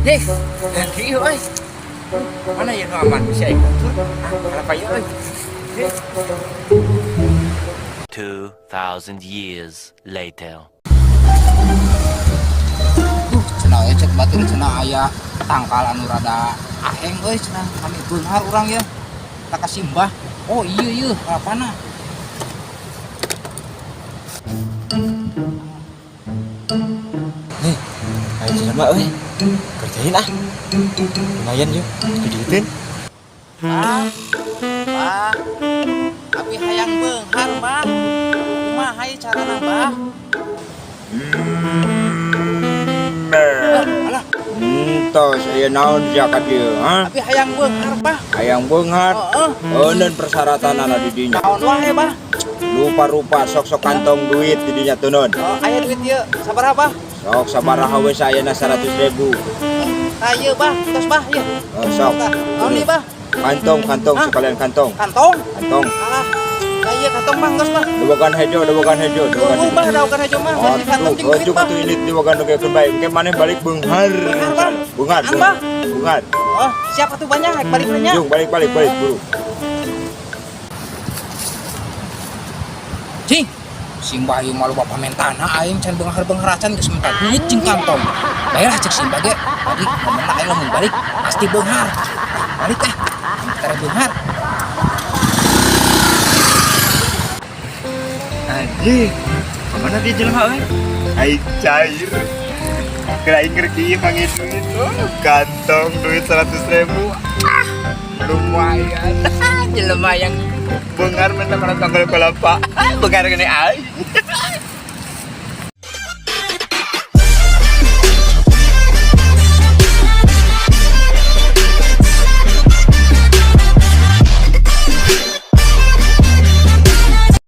Heh, ieu euy. Mana ya nu aman bisa ikut tur? Ah, apa ya euy? Heh. 2,000 years later. Cenah aya cek batur cenah aya tangkal anu rada aheng euy cenah kami beunghar urang ya. Tak ka simbah. Oh iya iya, kalapana. Nih, ayo jelema euy. Kerjain ah. Lumayan yuk, diduitin. Bah, bah. Abi hayang beunghar, Bah. Kumaha ieu carana, Bah? Alah, Entos aya naon sia ka dieu, ha? abi hayang beunghar, Bah. Hayang beunghar. Heeh. Euneun persyaratanana di dinya. Naon wae, Bah? Lupa-rupa sok-sok kantong duit di dinya tunun. Oh, aya duit ieu. Sabaraha, Bah? Sok sabaraha we sayana 100.000. Tah ieu, Bah. Tos, Bah, ieu. Oh, sok. Tah, naon ieu, Bah? Kantong, kantong Hah? Sekalian kantong. Kantong. Kantong. Alah. Tah ieu kantong, Bang, tos, Bah. Dewakan hejo, dewakan hejo, dewakan Tunggu, hejo. Bah, dawakan hejo mah. Oh, Masih kantong jeung tuh, duit, Bah. atuh ini dewakan oge keun bae. Engke maneh balik beunghar. Beunghar, Bah. Beunghar, An, Bah. beunghar. Oh, siap atuh banyak rek balik nya. Jung, balik balik balik buru. Cing. Simbah ieu mah loba pamentana aing can beunghar-beunghar acan geus minta duit jeung kantong. Bae lah cek simbah ge. Tadi ngomongna aing lamun balik pasti beunghar. Balik ah. Tara beunghar. Anjing, kemana dia jelema euy? Aing cair. Kira aing ngerti ieu manggil duit. Oh, kantong duit 100.000. Ah, lumayan. Jelema yang beunghar minta kana tanggal kelapa. Beunghar gini aing.